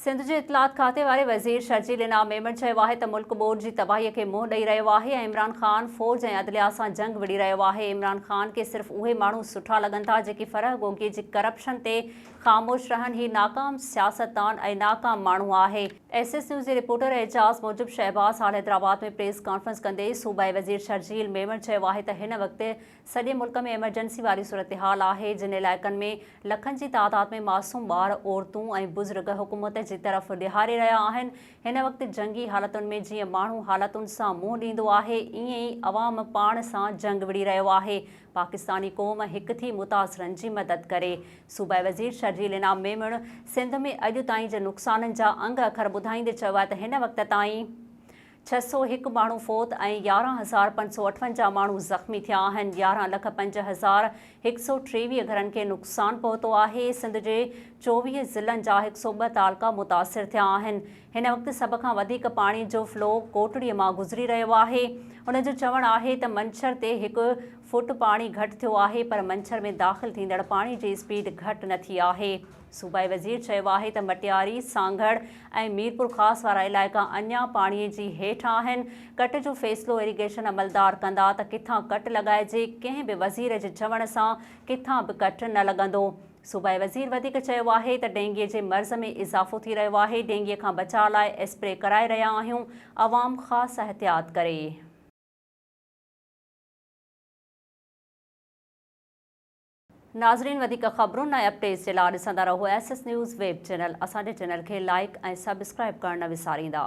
سنڌ جي اطلاعات کاتي واري وزير شرجيل انعام ميمڻ چيو آهي ته ملڪ ٻوڏ جي تباهي کي منهن ڏئي رهيو آهي ۽ عمران خان فوج ۽ عدليا سان جنگ وڙهي رهيو آهي، عمران خان کي صرف اهي ماڻهو سٺا لڳن ٿا جيڪي فرح گوگي جي ڪرپشن تي خاموش رهن، هي ناڪام سياستدان ۽ ناڪام ماڻهو آهي. ايس ايس نيوز جي رپورٽر اعجاز موجب Shahbaz hall Hyderabad ۾ press conference ڪندي صوبائي وزير شرجيل ميمڻ چيو آهي ته هن وقت سڄي ملڪ ۾ ايمرجنسي واري صورتحال آهي، جن علائقن ۾ لکن جي تعداد ۾ معصوم ٻار، عورتون ۽ بزرگ حڪومت جي طرف ڏيهاري رهيا آهن، هن وقت جنگي حالتن ۾ جيئن ماڻهو حالتن سان منهن ڏيندو آهي ائين ئي عوام پاڻ سان جنگ وڙهي رهيو آهي، پاڪستاني قوم هڪ ٿي متاثرن جي مدد ڪري. صوبائي وزير شرجيل انعام ميمڻ سنڌ ۾ اڄ تائين جي نقصانن جا انگ اکر ٻڌائيندي چيو آهي ته هن وقت تائين 601 ماڻهو فوت ۽ 11,558 ماڻهو زخمي ٿيا آهن، 11 لک 5123 گهرن کي نقصان پهتو آهي، سنڌ جي 24 ضلعن جا 102 تعلقا متاثر ٿيا آهن، هن وقت سڀ کان وڌيڪ پاڻي جو فلو ڪوٽڙي مان گذري رهيو آهي، هن جو چوڻ آهي ته منڇر تي هڪ فوٽ پاڻي گهٽ ٿيو آهي پر منڇر ۾ داخل ٿيندڙ پاڻي جي اسپيڊ گهٽ نه ٿي آهي. صوبائي وزير چيو آهي ته مٽياري، سانگهڙ ۽ ميرپورخاص وارا علائقا اڃا پاڻي جي هيٺ آهن، ڪٽ جو فيصلو ايريگيشن عملدار ڪندا ته ڪٿان ڪٽ لڳائجي، ڪنهن به وزير جي چوڻ سان ڪٿان به ڪٽ نه لڳندو. صوبائي وزير وڌيڪ چيو آهي ته ڊينگي جي مرض ۾ اضافو ٿي رهيو آهي، ڊينگي کان بچاء لاء اسپري ڪرائي رهيا آهيون، عوام خاص احتياط ڪري. ناظرين وڌيڪ خبرن ۽ اپڊيٽس جي لاء ڏسندا رهو S S news web channel اسان جي چينل کي لائيڪ ۽ سبسڪرائيب ڪرڻ نه وساريندا.